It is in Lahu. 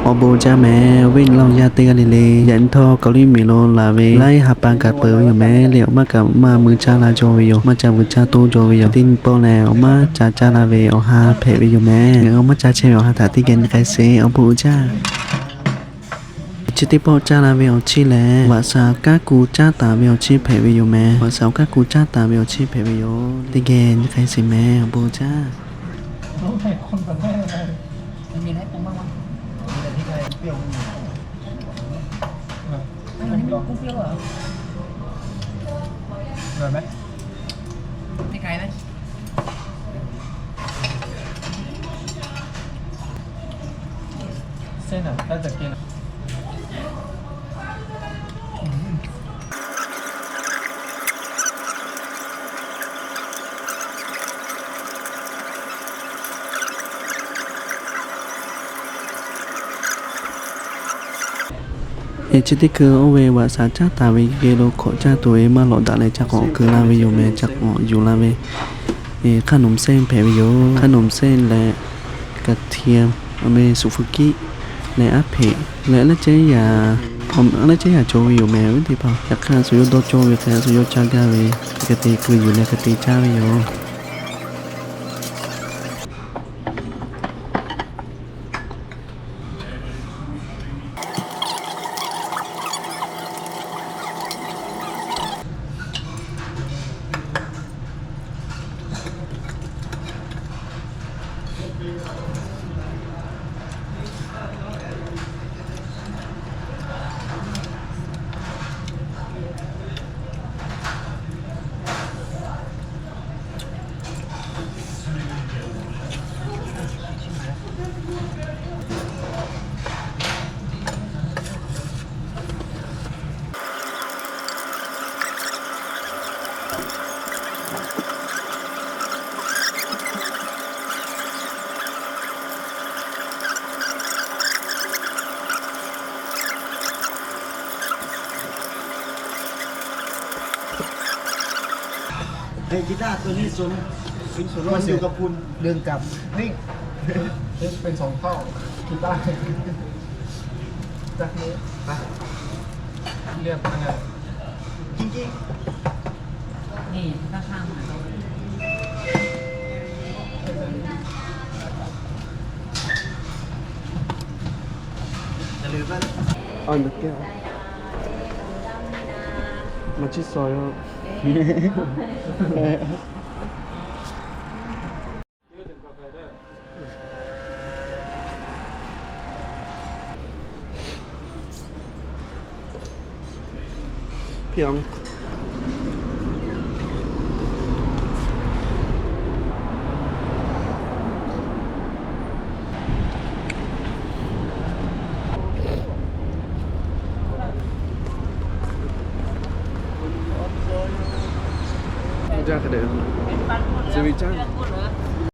Awˬ bon jaˇ mehˍ. Awˬ viˉ awˬ nyi laˇ yaˇ teˇ g'aˇ le le, yaꞈ nyi htawˇ Kawˍliˇ miˬ lo laˬ ve laiˉ ha pa kaꞈ peuˬ ve yoˬ mehˍ. Leh awˬ maˇ kaꞈ maˇ mui caˇ la cawˇ ve yoˬ. Maˇ ca vuiˬ caˇ toˇ cawˇ ve yoˬ. Teˇ nyi pawˆ lehˬ, awˬ maˇ ca caˇ la ve awˬ ha hpehꞈ ve yoˬ mehˍ. Ngaˬ hui awˬ maˇ ca chehˇ ve awˬ ha htaꞈ teˇ geh nyi k'ai sheˍ. Awˬ bon uiˍ jaˇ. Chi teˇ pawˆ caˇ la ve awˬ chiˇ lehˬ, vaꞈ shaˍ awˬ kanˉ ku caˉ taˍ ve awˬ chiˇ hpehꞈ ve yoˬ mehˍ. Vaꞈ shaˍ awˬ kanˉ ku caˉ taˍ ve awˬ chiˇ hpehꞈ ve yoˬ. Teˇ geh nyi k'ai sheˍ mehˍ. Awˬ bon uiˍ jaˇ. Chi teˇ hkui oˇ ve vaꞈ shaˍ caˉ taˍ ve geh lo hkawꞈ caˇ tuˬ ve maˇ lawꞈ daꞈ leh ca k'awꞈ keu la ve yoˬ mehˍ. Ca k'awꞈ yuˬ la ve ขนมเส้น hpehꞈ ve yoˬ. ขนมเส้น leh กระเทียม awˬ meh suꞈ hpu kiˆ leh aˉ hpeꞈ leh laiˉ cehˉ yaꞈ, laiˉ cehˉ yaꞈ cawˬ ve yoˬ mehˍ. Awˬ viˉ teˇ hpaˍ yaꞈ hk'aˇ suh yawˇ dawˇ cawˇ ve hk'e suh yawˇ caˇ gaˇ ve, hk'e te keu yuˬ leh hk'e te caˇ ve yoˬ. Ê, guitar ตัวนี้ สูง สูง สูง มันอยู่กับคุณ เดินกลับ นี่ เป็นสองเท่า กีตาร์ จากนี้ ไป เรียบยังไง จริงๆ นี่ ข้างๆ มา Ơi, được kia. Mà chết soi không? Phiong. Jaˇ hk'e dehꞈ, tcuh ve caˇ.